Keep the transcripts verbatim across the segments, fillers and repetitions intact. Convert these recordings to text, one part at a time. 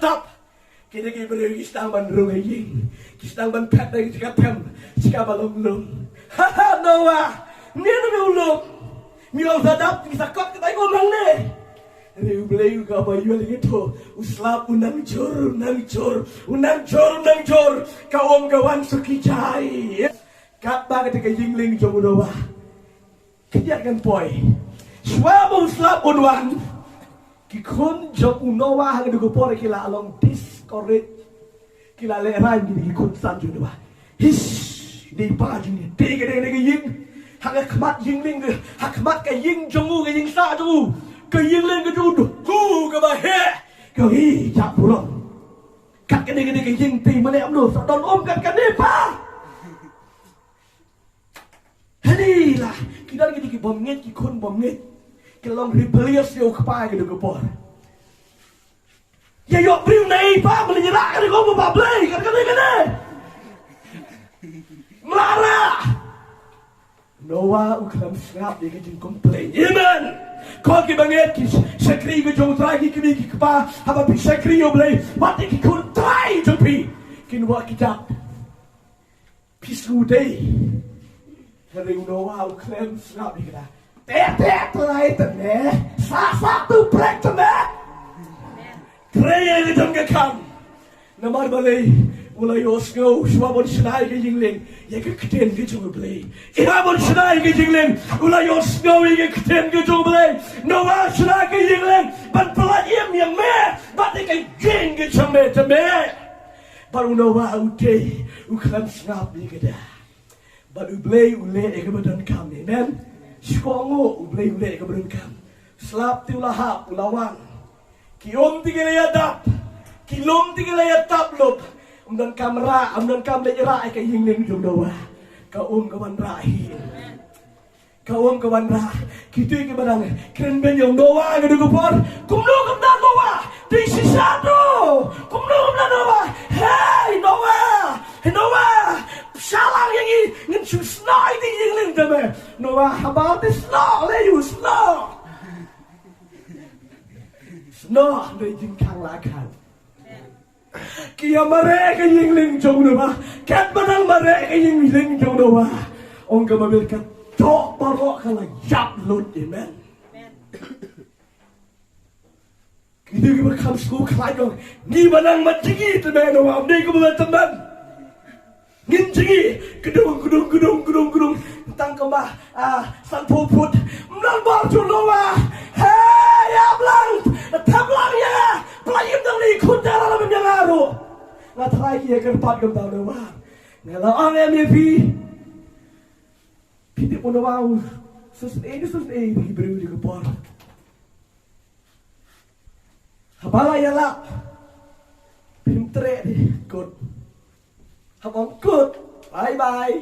Tap. Kine ki briew ki sdang ban rung ha ïing. Ki sdang ban phet da ki jaka them. Jaka ba lum lum. Ha ha, Noah. Mia na mi u lum. Mi u sa dap, mi sa kot ka tai ko mang ne. Re u Blei u ka ba ïoh lagi to. U slap u nang jur, u nang jur, u nang jur, u nang jur. Ka um ka wan suki jai. Katba kata ka ïing lieng jong u Noah. Khyndiat ngan poi. Shuwa ba u slap un wan. Ki khun jong u Noah ha ka dei ka por ki la long discourage. Ki la lehrain ki khun san jong u Noah. Hish, dei pa jong ngi. Dei ka dei ka ïing. Ha ka khmat ïing lieng, ha khmat ka ïing jong u, ka ïing sah jong u. Ka ïing lieng ka jong u. Ku ka ba heh. Ka hi jap burom. Kat ka dei ka dei ka ïing te mane amno sa don um kat ka dei pa. Hynrei la, ki don ki dei ki bym ngeit, ki khun bym ngeit. Ki long rebellious ïa u kpa ïa ka dei ka por. Ïa ïoh briew na ei pa, mane ïa la ka dei ka ba Blei, ka dei ka dei. Mlara. Noah u khlem sngap ïa ka jingcomplain. Amen. Ko ki ba ngeit ki shakri ka jong u Trai ki kmie ki kpa, haba phi shakri ïa u Blei, wat ïa ki khun trai jong phi. Kin wah ki jap. Phi sngewdei. Hynrei u Noah u khlem sngap ïa kata. Te te te lai te me. Sa sa tu prek te me. Trei ïa ka jong ka kam. Namar balei u la ïohsngew shuwa ban shna ïa ka ïing lieng ïa ka ktien ka jong u Blei. Shuwa ban shna ïa ka ïing lieng u la ïohsngew ïa ka ktien ka jong u Blei. Noah shna ka ïing lieng ban pyllait im ïa me bad ïa ka ïing ka jong me te me. Bad u Noah u dei u khlem sngap ïa kata. Bad u Blei u leh ïa kaba donkam, amen. Shkor nguh u Blei u leh ïa kaba donkam. Slap te u la hap u la wan. Ki um te ki la ïa dap. Ki lum te ki la ïa tap lup. Um donkam rah, um donkam leit rah ïa ka ïing lieng jong u Noah. Ka um ka wan rah hi. Ka um ka wan rah. Kito ki ba dang kren beiñ ïa u Noah ka dei ka por. Kumno kumno Noah. Dei shisha to. Kumno kumno Noah. Hey Noah. Hey Noah. Shalang ïa ngi ngin shu snoh ïa ka ïing lieng jong me. Noah haba te snoh leh ïa u snoh. Snoh dei jingkhang la khang. Ki ïa mareh ka ïing lieng jong u Noah. Katba dang mareh ka ïing lieng jong u Noah. Ong ka Baibl ka doh baroh ka la ïap lut. Amen. Ki dei kiba kham sngewkhlaiñ ong ngi ba nang mat jngi te me Noah. Ym dei kumba tymmen. Ngin jngi kdung kdung kdung kdung kdung. Tang kumba ah, sanphew phut. Mlang bar jong Noah. He ïa blang. Thep lang ïa. Pla im dang li khun dara la bym ïa nga ruh. Nga tharai ki ïa kyrpad kumta Noah. Nga la ong em ïa phi. Phi tip u Noah u sngewsih, sngewsih ïa ki briew ïa ka por. Haba la ïalap. Phim treh de kut. Haba ong kut. Bye bye.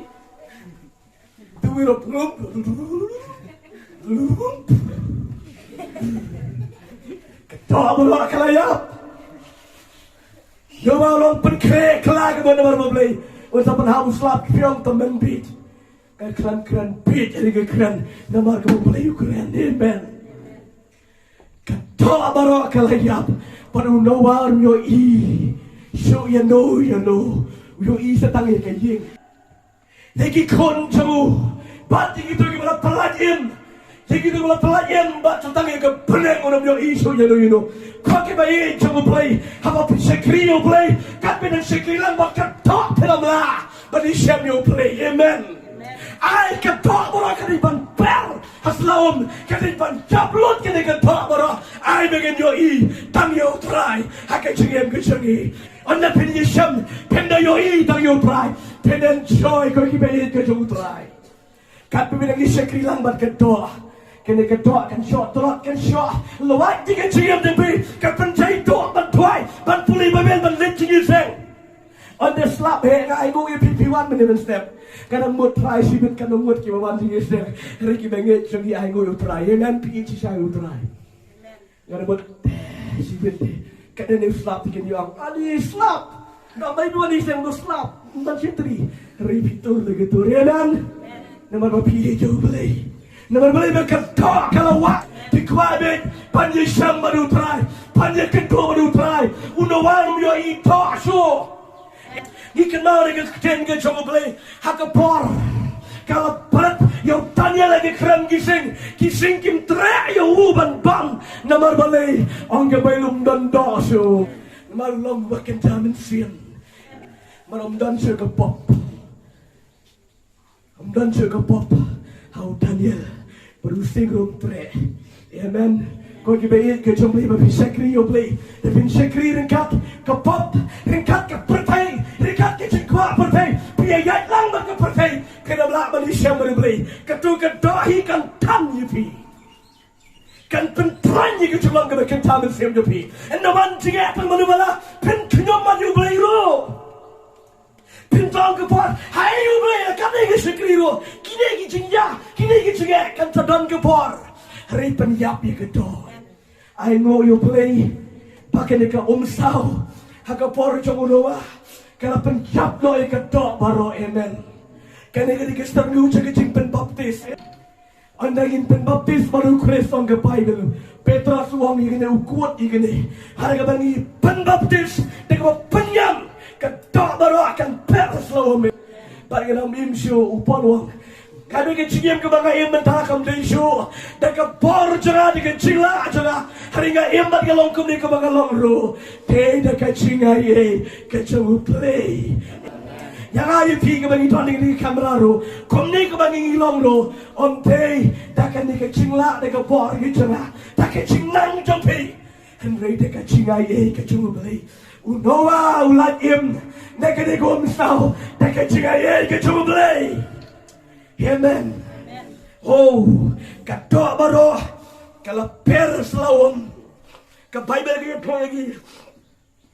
Dewïrop ngum. Ngum. Ka doh baroh ka la ïap. Ïa ba long pynkhreh khlaiñ ka ban namar ba Blei. Un sa pynhap u slap phi ong tymmen bit. Ka kren kren bit ïa ka kren namar ka ba Blei u kren. Amen. Ka doh baroh ka la ïap. Bad u Noah um ïohi shuh ïano ïano. U ïohi sa tang ïa ka ïing. Ïa ki khun jong u bad ïa kito kiba la pyllait im. Ïa kito kiba la pyllait im bad sa tang ïa ka bneng um ïohi shuh ïano ïano. Ko kiba ïeit jong u Blei haba phi shakri ïa u Blei kat phi nang shakri lang bad ka doh phi lam lah ban ïashem ïa u Blei. Amen. Ai ka doh baroh ka dei ban per. Ha sla um ka dei ban jop lut kane ka doh baroh. Ai ba ngin ïohi tang ïa u Trai ha ka jingim ka jong ngi. Ynda phin ïashem phin da ïohi tang ïa u Trai. Phin enjoy ko kiba ïeit ka jong u Trai. Katba phi dang ïa shakri lang bad ka doh. Kane ka doh kan shoh tlot kan shoh lwait ïa ka jingim jong phi. Kan pynjai doh ban duwai ban pule Baibl ban leit jingïaseng. Ynda slap hi nga ainguh ïa phi phi wan mynne mynstep. Ka dang mut Trai shibit ka dang mut kiba wan jingïaseng. Hynrei kiba ngeit jong ngi ainguh ïa u Trai. Amen. Phi ïeit shisha ïa u Trai. Nga dang mut eh shibit. Ka dang slap ti kin ïa ong ani slap. Nga bai dua ni seng dua slap. Ntan shi tri. Hynrei phi tur da ka tur. Amen. Namar ba phi ïeit ïa u Blei. Namar balei ba ka doh ka la wad. Phi kwah beit ban ïashem bad u Trai, ban ïakynduh bad u Trai. U Wan ym ïohi doh shuh. Ngi kynmaw ïa ka ktien ka jong U Blei ha ka por ka la pynlait ïa u Daniel ha ka krem ki sing, ki sing kim treh ïa u ban bam. Namar balei? Ong ka Baibl ym don doh shuh. Namar u long uba kynja mynsiem. Namar ym don shuh ka pop. Ym don shuh ka pop ha u Daniel. Bad u sing ruh ym treh. Amen. Ko kiba ïeit ka jong U Blei, ba phi shakri ïa U Blei, da phin shakri ryngkat ka pop, ryngkat ka pyrthei, ryngkat ka jingkwah pyrthei, phi ïaid lang bad ka pyrthei. Phin ym lah ban ïashem bad U Blei. Kato ka doh hi kan tan ïa phi. Kan pynpran ïa ka jinglong kaba kynja mynsiem jong phi. Ynda wan jingeh tang mano mano, phin khñium ïa U Blei ruh. Phin tang ka por, hai U Blei, la katne ngi shakri ruh. Kine ki jingïa, kine ki jingeh, kan sa don ka por. Hynrei pynïap ïa ka doh. Ai nguh ïa U Blei ba kane ka umsaw ha ka por jong u Noah ka la pynïap noh ïa ka doh baroh. Amen. Kane ka dei ka syrngiew jong ka jingpynbaptis. Ynda ngin pynbaptis bad u Khrist, ong ka Baibl, Petros u ong ïa kane, u kut ïa kane, haba ngi pynbaptis, te kaba pynïap ka doh baroh kan pher sha u. Bad ngan ym im shuh, u Paul u ong, ka dei ka jingim kaba nga im mynta kam dei shuh da ka bor jong nga, da ka jinglah jong nga. Hynrei nga im bad nga long kumne kaba nga long ruh, dei da ka jingaiei ka jong U Blei. Ïa nga ïa phi kaba ngi don ha kane ka kamra ruh, kumne kaba ngi long ruh, ym dei da kane ka jinglah, da ka bor ka jong nga, da ka jingnang jong phi, hynrei da ka jingaiei ka jong U Blei. U Noah u lait im na kane ka umsaw da ka jingaiei ka jong U Blei. Amen. Oh, ka doh baroh ka la pher sha u. Ka Baibl ka ïathuh ïa ngi,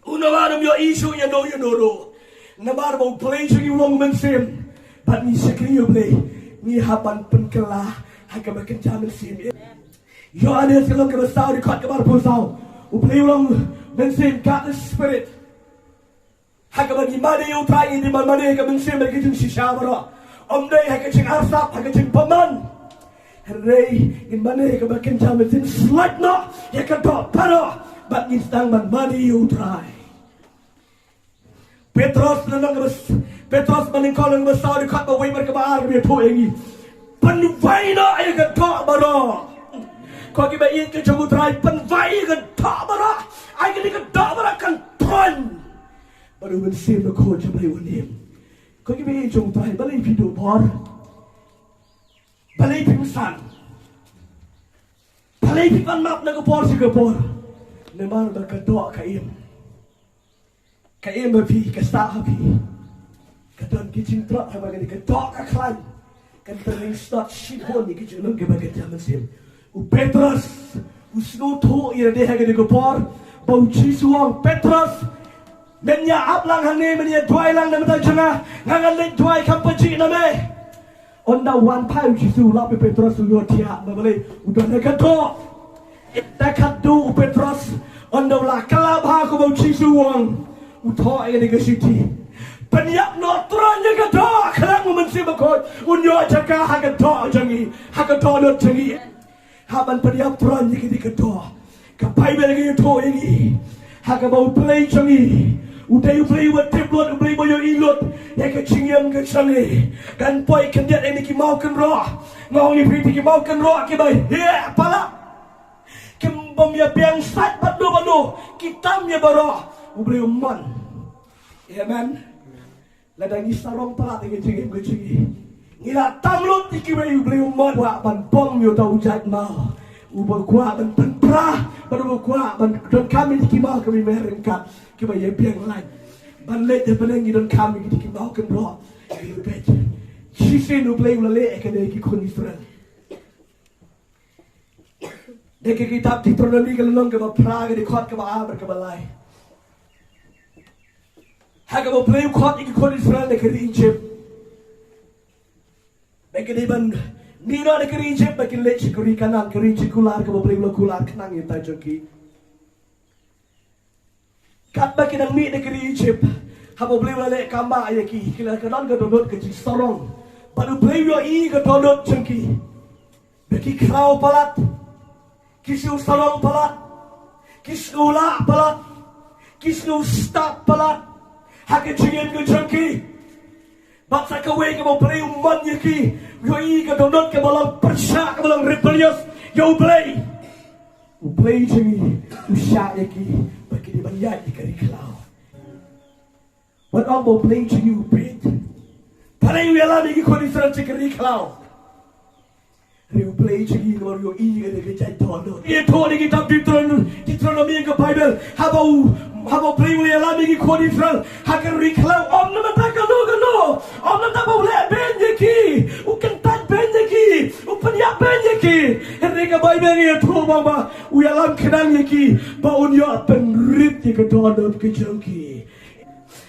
u Noah um ïohi shuh ïa no ïa no ruh. Namar ba U Blei jong ngi u long u mynsiem. Bad ngi shakri ïa U Blei, ngi hap ban pynkylla ha kaba kynja mynsiem. Ïoannis ka lynnong kaba saw, dkhot kaba arphew saw. U Blei u long mynsiem, God is spirit. Ha kaba ngi mane ïa U Trai, ngin ym mane ha ka mynsiem bad ka jingshisha baroh. Ym dei ha ka jingarsap, ha ka jingbymman. Hynrei ngin mane ha kaba kynja mynsiem, slait noh ïa ka doh baroh, bad ngin sdang ban mane ïa U Trai. Petros lynnong kaba s-, Petros banyngkong lynnong kaba saw, dkhot ba wei bad kaba ar ka ïathuh ïa ngi, pynwai noh ïa ka doh baroh. Ko kiba ïeit ka jong U Trai, pynwai ïa ka doh baroh. Ai kane ka doh baroh kan thon. Bad u Mynsiem Bakhuid jong U Blei un im. Ko kiba ïeit jong U Trai, balei phi duh bor? Balei phi msan? Balei phi pan map na ka por sha ka por? Namar ba ka doh ka im. Ka im ha phi, ka sah ha phi. Ka don ki jingtrot, haba ka doh ka khlaiñ, kan training start shibun ïa ki jinglong kiba kynja mynsiem. U Petros u sngewthuh ïa lade ha kane ka por ba U Jisu u ong, Petros, men ïa ap lang hangne, men ïa duwai lang na ka bynta jong nga, nga ngan leit duwai kham pajih na me. Ynda u wan phai U Jisu, u lap ïa u Petros, u ïohthiah, namar balei? U don ha ka doh. Da katto u Petros, ynda u la kylla bha kumba U Jisu u ong, u thoh ïa kane ka shithi, pynïap noh, tron ïa ka doh, khnang ba U Mynsiem Bakhuid un ïoh jaka ha ka doh jong ngi, ha ka dohnud jong ngi. Hap ban pynïap, tron ïa kane ka doh. Ka Baibl ka ïathuh ïa ngi, ha kaba U Blei jong ngi u dei U Blei uba tip lut, U Blei uba ïohi lut ïa ka jingim ka jong ngi. Kan poi khyndiat ïa ngi ki mawkynroh. Nga ong ïa phi, ki mawkynroh kiba heh palat, kim bym ïa biang sait bad uno uno, ki tam ïa baroh. U Blei u mon. Amen. Lada ngi sarong palat ïa ka jingim ka jong ngi, ngi la tam lut ïa kiwei, U Blei u mon. Kwah ban bom ïa uta u jaitmaw uba kwah ban pynpra, bad uba kwah ban donkam ïa ki maw ka mih ryngkat, kiba ïa biang lait. Ban leit ha bneng ngi donkam ïa ki maw kynroh. Shisien U Blei u la leh ïa kane ïa ki khun Israel. Dei ka kitab Deuteronomi ka lynnong kaba phra, ka dkhot kaba ar bad kaba lai. Ha kaba U Blei u khot ïa ki khun Israel na ka ri Ijipt, ba ki dei ban mih noh na ka ri Ijipt, ba kin leit sha ka ri Kanaan, ka ri jingkular kaba U Blei u la kular khnang ïa uta u jong ki. Katba ki dang mih na ka ri Ijipt, haba U Blei u la leh kham bha ïa ki, ki la, ka don ka dohnud ka jingsarong. Bad U Blei u ïohi ka dohnud jong ki. Ba ki khraw palat, ki shu sarong palat, ki shu lah palat, Ki sngew stad palat ha ka jingim ka jong ki. Bad sa kawei kaba U Blei u mon ïa ki, u ïohi ka dohnud kaba long pyrshah, kaba long rebellious ïa U Blei. U Blei jong ngi u shah ïa ki ba ki dei ban ïaid ïa ka ri khlaw. Wat ong ba U Blei jong ngi u bieit. Balei u ïalam ïa ki khun Israel sha ka ri khlaw? Hynrei U Blei jong ngi u ïohi ïa ka jait dohnud. Ïathuh na ka kitab Deuteron-, Deuteronomi ka Baibl, haba u, haba U Blei u la ïalam ïa ki khun Israel ha ka ri khlaw, ym na bynta kano kano, ym na bynta ba u leh beiñ ïa ki, u kyntait beiñ ïa ki, u pynïap beiñ ïa ki. Hynrei ka Baibl ka ïathuh ba, ba u ïalam khnang ïa ki ba un ïoh pynrit ïa ka dohnud ka jong ki.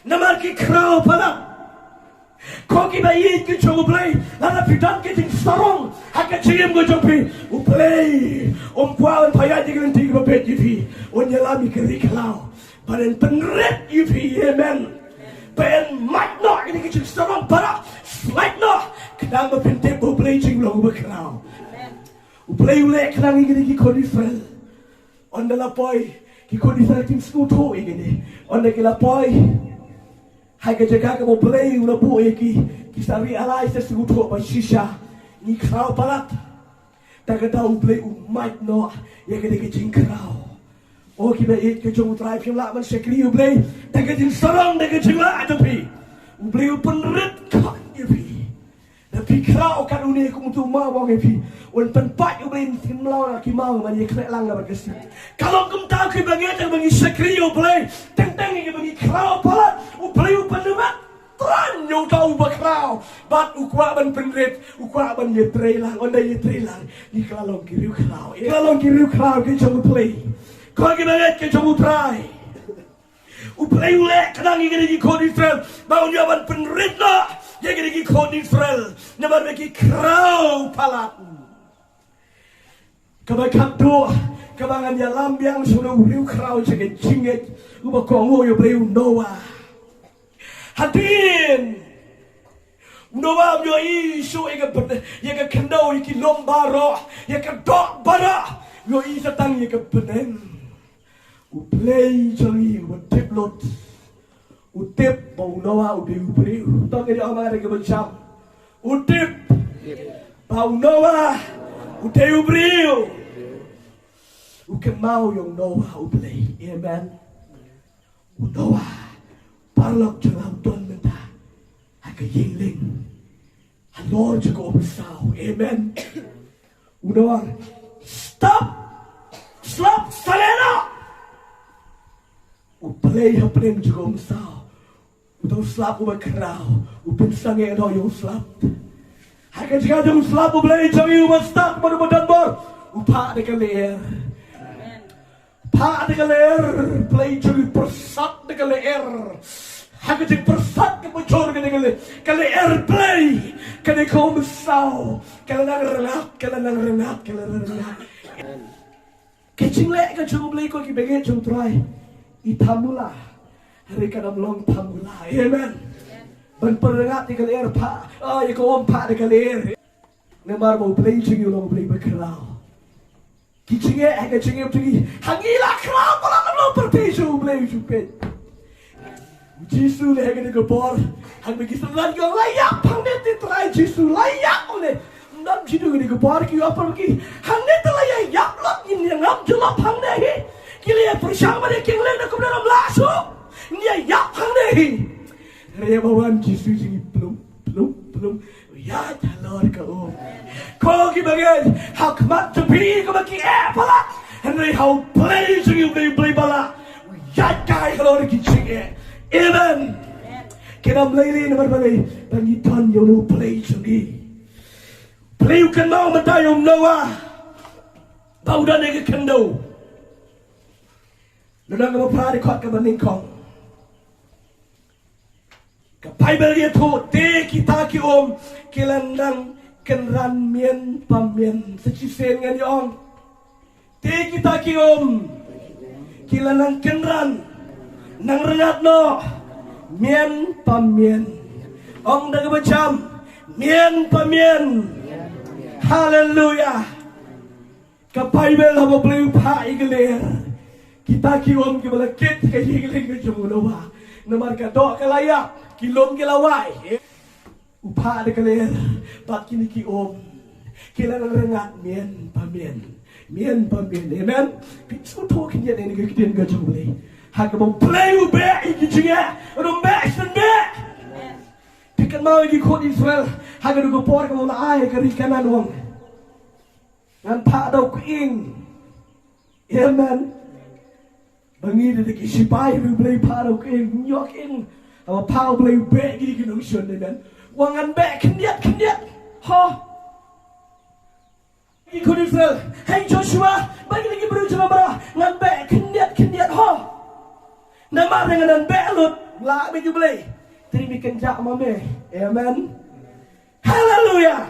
Namar ki khraw palat. Ko kiba ïeit ki jong U Blei, lada phi don ka jingsarong ha ka jingim ka jong phi, U Blei um kwah ban pynïaid ïa ka lynti kaba beit ïa phi. Un ïalam ïa ka ri khlaw ban pynrit ïa phi. Amen. Ban mad noh ïa ka jingsarong, ban slait noh. Khnang ba phin tip ba U Blei jong ngi u long uba khraw. U Blei u leh khnang ïa kine ki khun Israel. Ynda la poi, ki khun Israel kim sngewthuh ïa kine. Ynda ki la poi ha ka jaka kaba U Blei u la buh ïa ki, ki sa realize, sa sngewthuh ba shisha ngi khraw palat. Te kata U Blei u mad noh ïa kane ka jingkhraw. O kiba ïeit ki jong U Trai, phim lah ban shakri U Blei da ka jingsarong, da ka jinglah jong phi. U Blei u pynrit khot ïa phi. Da phi khraw kat une, kum utu u maw u ong ïa phi, un pynpait U Blei, ym shym la ki maw ban ïakhleh lang na bad ka sngi. Ka long kumta kiba ngeit, kiba ngi shakri ïa U Blei, teng teng kiba ngi khraw palat, U Blei u pynïaid thrang ïa uta uba khraw. Bad u kwah ban pynrit, u kwah ban ïatrei lang, ynda ïatrei lang, ngi ka la long ki riewkhraw. Ka la long ki riewkhraw ki jong U Blei. Ko kiba ngeit ki jong U Trai, U Blei u leh khnang ïa kine ki khun Israel ba un ïoh ban pynrit noh ïa kine ki khun Israel namar ba ki khraw palat. Kaba khatduh kaba ngan ïalam biang sha u riewkhraw sha ka jingngeit uba kohnguh ïa U Blei, u Noah. Hadien u Noah u ïohi shuh ïa ka byn-, ïa ka khyndew, ïa ki lum baroh, ïa ka doh baroh, u ïohi sa tang ïa ka bneng. U Blei jong ngi u tip lut. U tip ba u Noah u dei u briew. To ngin ïa ong ha kaba jam. U tip ba u Noah u dei u briew. U kynmaw ïa u Noah U Blei. Amen. U Noah, paralok jong nga, u don mynta ha ka ïinglieng halor jong ka umsaw. Amen. U Noah, stop, slap, sangeh noh. U Blei hapdeng jong ka umsaw, uta u slap uba khraw u pynsangeh noh ïa u slap. Ha ka jaka jong u slap, U Blei jong ngi uba stad bad uba donbor u phah da ka lyer. Phah da ka lyer, Blei jong ngi, pyrsad da ka lyer. Ha ka jingpyrsad kaba jur kane ka lyer, ka lyer Blei, kane ka umsaw ka la nang rngat, ka la nang rngat, ka la nang rngat. Ka jingleh ka jong U Blei, ko kiba ngeit jong U Trai, i tham u la, hynrei kan ym long tham u la. Amen. Ban pynrngat ïa ka lyer, phah, ah, ïa ka um phah da ka lyer. Namar ba U Blei jong ngi u long U Blei ba khraw. Ki jingeh ha ka jingim jong ngi, ha ngi la khraw palat, ym long pyrthei jong U Blei u ju peit. U Jisu leh ha kane ka por, haba ki synran ki ong, la ïap hangne te Trai Jisu, la ïap hangne. Ym dei, jingdon kane ka por ki ïoh pyrkhat, hangne te la ïa ïap lut, ngin ïa ngam jyllop hangne hi. Ki la ïa pyrshang ban ïa kyngleng, da kumne ym lah shuh. Ngin ïa ïap hangne hi. Hynrei haba wan Jisu jong ngi, plum, plum, plum, u ïaid halor ka um. Ko kiba ngeit, ha khmat jong phi kaba ki eh palat, hynrei ha U Blei jong ngi, U Blei, U Blei ba lah, u ïaid kai halor ki jingeh. Amen. Kin ym lei lei namar balei? Ba ngi don ïa U Blei jong ngi. Blei u kynmaw mynta ïa u Noah ba u don ha ka khyndew. Lynnong kaba phra, dkhot kaba nyngkong. Ka Baibl ka ïathuh, te kita ki um ki la nang kynran mien pa mien. Sa shisien ngan ïa ong, te kita ki um ki la nang kynran, nang rngat noh mien pa mien. Ong da kaba jam, mien pa mien. Haleluia. Ka Baibl haba U Blei u phah ïa ka lyer, Kita ki um kiba la kit ka ïing lieng ka jong u Noah. Namar ka doh ka la ïap, ki lum ki la wai. U phah da ka lyer bad kine ki um ki la nang rngat mien pa mien, mien pa mien. Amen. Phi sngewthuh khyndiat ïa kane ka ktien ka jong U Blei. Ha kaba U Blei u beh ïa ki jingeh, u ym beh shen beh. Phi kynmaw ïa ki khun Israel ha kane ka por kaba u la ai ka ri Kanaan, u ong, ngan phah da u kyieng. Amen. Ba ngi da ki shipai U Blei, phah da u kyieng, ïoh kyieng. Haba phah U Blei u beh ïa ki nongshun, amen. U ong ngan beh khyndiat khyndiat. Ho. Ki khun Israel, hei Joshua, bad kine ki briew jong nga, ngan beh khyndiat khyndiat ho. Namar ngan beh lut, lah bad U Blei. Te mi kynjah ma me. Amen. Haleluya.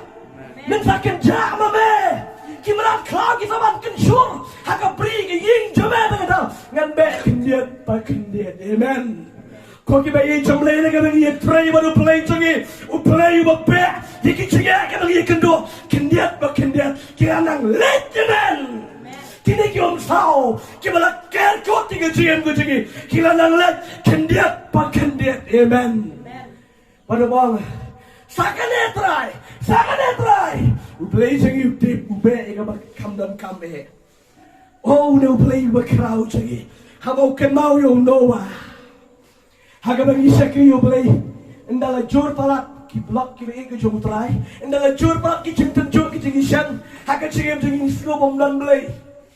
Mynta kynjah ma me. Ki mrad khlaw ki sa ban kynshur ha ka bri ka ïing jong me, te nga da ngan beh khyndiat pa khyndiat. Amen. Ko kiba ïeit jong U Blei, na ka ngi ïatrei bad U Blei jong ngi, U Blei uba beh ïa ki jingeh ka ngi ïakynduh khyndiat pa khyndiat, ki la nang leit. Amen. Kine ki um saw kiba la ker kut ïa ka jingim ka jong ngi, ki la nang leit khyndiat pa khyndiat. Amen. Bad u ong, sa kane Trai, sa kane Trai. U Blei jong ngi u tip, u beh ïa kaba kham donkam eh. O, une U Blei uba khraw jong ngi. Haba u kynmaw ïa u Noah, ha kaba ngi shakri ïa U Blei, ynda la jur palat ki blok kiba ïeit ka jong U Trai, ynda la jur palat ki jingtynjuh ki jingïashem ha ka jingim jong ngi, ngi sngew ba ym don Blei.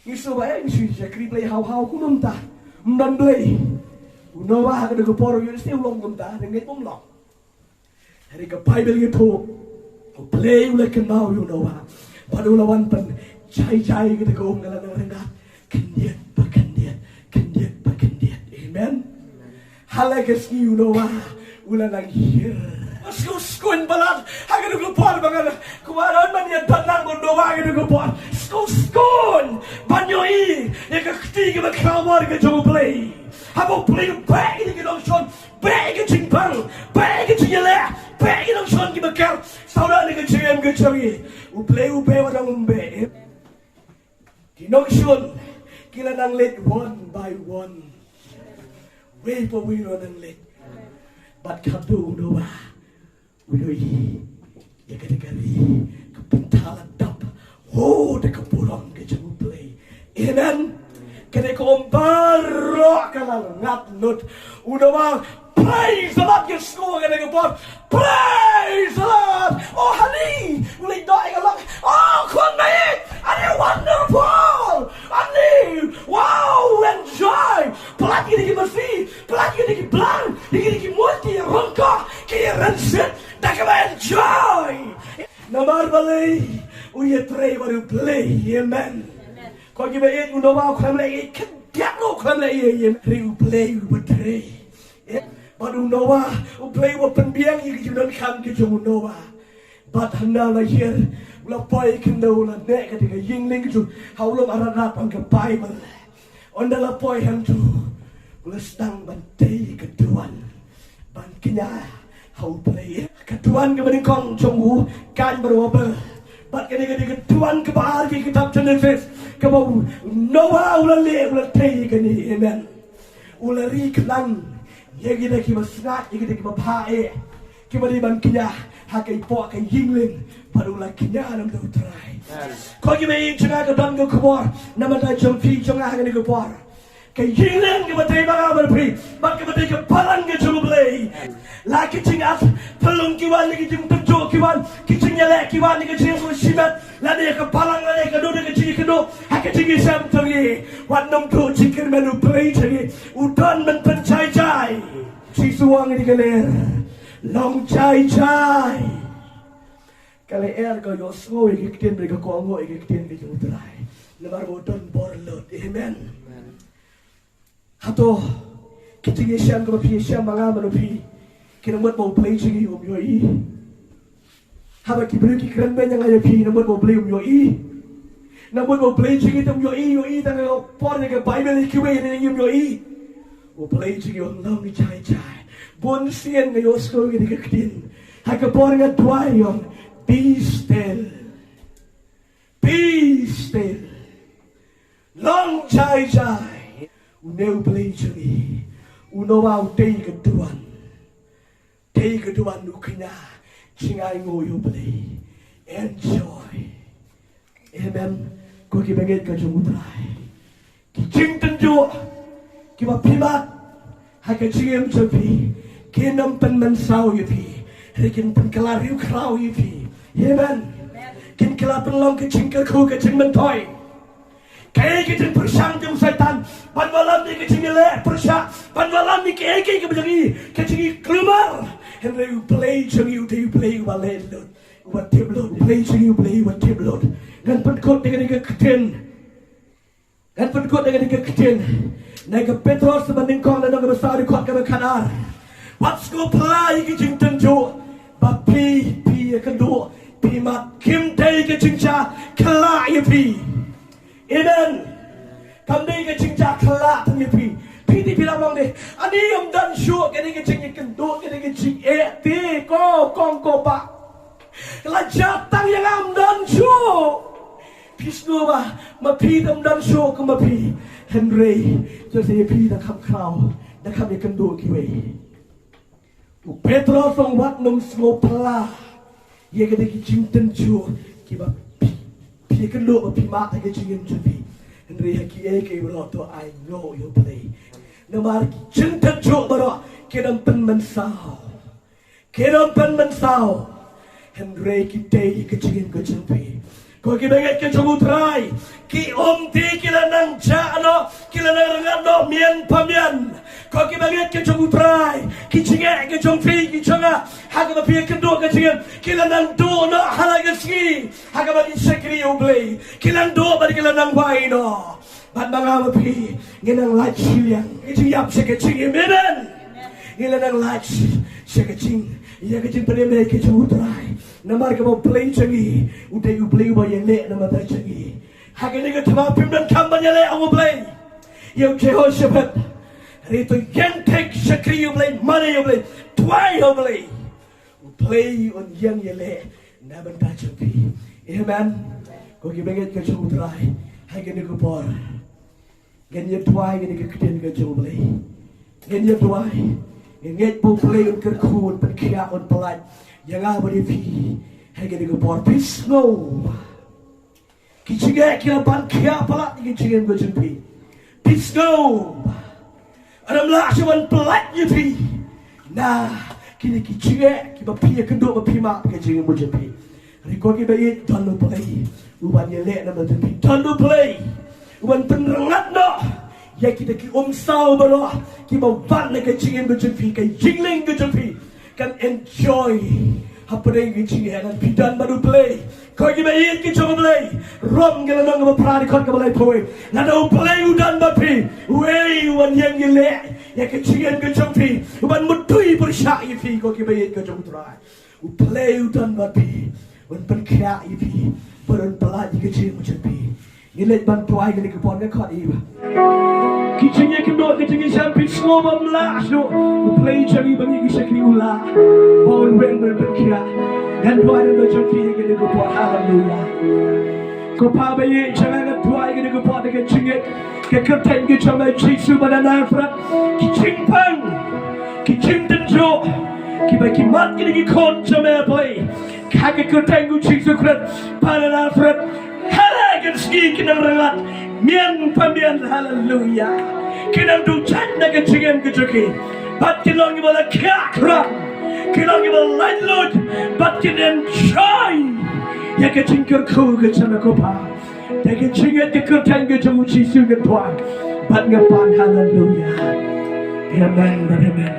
Ngi sngew ba, eh, ngi shu shakri Blei haw haw, kumno mynta ym don Blei. U Noah ha kane ka por u ïohi shisha u long kumta, hynrei um long. Hynrei ka Baibl ka ïathuh, U Blei u la kynmaw ïa u Noah bad u la wan pynjai jai, kata ka um ka la nang rngat khyndiat pa khyndiat, khyndiat pa khyndiat. Amen. Ha la ka sngi u Noah u la nang hiar. Sngewskuin palat ha kane ka por ba ngan kwah ban ïa don lang bad u Noah ha kane ka por. Sngewskuin ban ïohi ïa ka kti kaba khraw bor ka jong U Blei. Haba U Blei u beh ïa ki nongshun, beh ïa ka jingbang, beh ïa ka jingïaleh, beh ïa ki nongshun kiba ker. Sawdong ïa ka jingim ka jong ngi, U Blei u beh, wat ong um beh. Ki nongshun ki la nang leit one by one, wei pa wei la nang leit. Bad khadduh u Noah u ïohi ïa kata ka ri ka pynthal dap, ho, da ka burom ka jong U Blei. Amen. Kane ka um baroh ka la ngat lut. U Noah, praise the Lord, ka sngew kane ka por. Praise the Lord. Oh honey, u leit noh ïa ka lok. Oh khun, mate, are you wonderful? Honey, wow, enjoy. Palat ïa ki masi, palat ïa ki blang, ïa ki mut, ki rongkoh, ki rynsied, da kaba enjoy. Namar balei? U ïatrei bad U Blei. Amen. Ko kiba ïeit, u Noah u khlem leh ei ei, khyndiat ruh u khlem leh ei ei, hynrei U Blei uba trei. Bad u Noah, U Blei uba pynbiang ïa ki jingdonkam ki jong u Noah. Bad hynda u la hiar, u la poi khyndew, u la neh kata ka ïing lieng ka jong u ha u lum Ararat, ong ka Baibl. Ynda la poi hangto, u la sdang ban tei ka duwan ban kñia ha U Blei. Ka duwan kaba nyngkong jong u, Kain bad u Abel. Bad kane ka dei ka duwan kaba ar ha ka kitab Jenesis, kaba u Noah u la leh, u la tei kane. Amen. U la ri khnang ïa kita kiba sngaid, ïa kita kiba bha eh, kiba dei ban kñia ha ka, hapoh ka ïing lieng, bad u la kñia na u Trai. Amen. Ko kiba ïeit jong nga, ka don ka khubor na bynta jong phi jong nga ha kane ka por. Ka ïing lieng kaba dei ma nga bad phi, bad kaba dei ka balang ka jong U Blei. La ki jingat phyllung ki wan, la ki jingtynjuh ki wan, ki jingïaleh ki wan, la ki jingshimet, lane ka balang, lane ka duna, ka jingïakynduh ha ka jingïashem jong ngi, wat nym duh jingkyrmen U Blei jong ngi. U don ban pynjai jai. Jisu u ong ïa ka lyer, long jai jai. Ka lyer ka ïohsngew ïa ka ktien, ka kohnguh ïa ka ktien ka jong U Trai. Namar ba u don bor lut. Amen. Amen. Hato ki jingïashem kiba phi ïashem ma nga bad phi, ki nang mut ba U Blei jong ngi um ïohi? Haba ki briew ki kren beiñ ïa nga ïa phi, nang mut ba U Blei um ïohi? Nang mut ba U Blei jong ngi te um ïohi, ïohi tang ha ka por ïa ka Baibl, ïa kiwei ruh um ïohi? U Blei jong ngi um long jai jai. Bun sien nga ïohsngew ïa ka ktien ha ka por nga duwai, ong, be still. Be still. Long jai jai. Une U Blei jong ngi, u Noah u tei ka duwan. Tei ka duwan u kñia jingainguh ïa U Blei. Enjoy. Amen. Ko ki bangeit ka jong U Trai, ki jingtynjuh kiba phi mad ha ka jingim jong phi, kin ym pynmynsaw ïa phi, hynrei kin pynkylla riewkhraw ïa phi. Amen. Kin kylla pynlong ka jingkyrkhu, ka jingmyntoi. Kaei ka jingpyrshang jong u Soitan ban wallam ïa ka jingïaleh pyrshah, ban wallam ïa kaei kaei kaba jong ngi, ka jingïakhlumar. Hynrei U Blei jong ngi u dei U Blei uba leh lut, uba tip lut. U Blei jong ngi U Blei uba tip lut. Ngan pynkut da kane ka ktien. Ngan pynkut da kane ka ktien na ka Petros banyngkong, lynnong kaba saw, dkhot kaba khatar. Wat sngewphylla ïa ka jingtynjuh ba phi, phi ïakynduh, phi mad, kim dei ka jingjia khlad ïa phi. Amen. Kam dei ka jingjia khlad tang ïa phi. Phi te phi la ong de, ani ym don shuh kane ka jingïakynduh, kane ka jingeh te ko kong ko bah. Ka la jia tang ïa nga, ym don shuh. Phi sngew ba ma phi te ym don shuh kum ma phi. Hynrei to sa ïa phi da kham khraw, da kham ïakynduh kiwei. U Petros u ong wat nym sngewphylla ïa kane ka jingtynjuh kiba phi, phi ïakynduh ba phi mad ha ka jingim jong phi. Hynrei ha kiei kiei baroh to ainguh ïa U Blei. Namar ki jingtynjuh baroh kin ym pynmynsaw. Kin ym pynmynsaw. Hynrei ki tei ïa ka jingim ka jong phi. Ko ki bangeit ka jong U Trai, ki umti ki la nang jah noh, ki la nang rngat noh mian pa mian. Ko ki bangeit ka jong U Trai, ki jingeh ka jong phi, ki jong nga, ha kaba phi ïakynduh ka jingim, ki la nang duh noh ha la ka sngi ha kaba ngi shakri U Blei. Ki la nang duh bad ki la nang wai noh. Bad ma nga ma phi ngi nang lait shiliang, ngi jingïap sha ka jingim, amen. Ngi la nang lait sha ka jing, ïa ka jingpynim ka jong U Trai. Namar kaba U Blei jong ngi u dei U Blei uba ïaleh na bynta jong ngi. Ha kane ka thma phim donkam ban ïaleh, ong U Blei ïa u Jehoshaphat. Hynrei to ïeng thik, shakri U Blei, mane U Blei, duwai U Blei. U Blei un ïeng ïaleh na bynta jong phi. Amen. Ko ki bangeit ka jong U Trai, ha kane ka por ngan ïa duwai kane ka ktien ka jong U Blei. Ngan ïa duwai. Ngan ngeit ba U Blei un kyrkhu, un pynkhiah, un pyllait ïa nga bad ïa phi ha kane ka por. Phi sngew ki jingeh ki la ban khiah palat ïa ki jingim ka jong phi? Phi sngew ba ym lah shuh ban pyllait ïa phi na kine ki jingeh kiba phi ïakynduh ba phi mad ha ka jingim ka jong phi? Hynrei ko ki bangeit, don U Blei uban ïaleh na bynta jong phi. Don U Blei uban pynrngat noh ïa kita ki umsaw baroh kiba wan na ka jingim ka jong phi, ka jinglong ka jong phi. Kan enjoy hapdeng ka jingeh, ngan phi don bad U Blei. Ko ki bangeit ki jong U Blei, Rom ka lynnong kaba phra, dkhot kaba laiphew wei. Lada U Blei u don bad phi, uei uban ïeng ïaleh ïa ka jingim ka jong phi, uban mutdur pyrshah ïa phi, ko ki bangeit ki jong U Trai? U Blei u don bad phi, un pynkhiah ïa phi, bad un pyllait ïa ka jingim ka jong phi. Ngi leit ban duwai kane ka por, nga khot ïa ba ki jingïakynduh, ki jingïashem, phi sngew ba ym lah shuh, U Blei jong ngi ba ngi ki shakri u lah ba un weng, ba un pynkhiah. Ngan duwai na bynta jong phi ha kane ka por. Haleluya. Ko Pa ba ïeit jong nga, nga duwai ha kane ka por da ka jingngeit, ka kyrteng ka jong me Jisu ba na Nasareth, ki jingpang, ki jingtynjuh kiba ki mad, kine ki khun jong me Blei, ha ka kyrteng u Jisu Khrist ba na Nasareth, ha la ka sngi kin nang rngat mian pa mian. Haleluya. Kin nang duh jait na ka jingim ka jong ki, bad kin long kiba la khiah khram, kin long kiba la laitluid, bad kin enjoy ïa ka jingkyrkhu ka jong me ko Pa. Da ka jingngeit, ka kyrteng ka jong u Jisu nga duwai bad nga pan. Haleluya. Amen bad amen.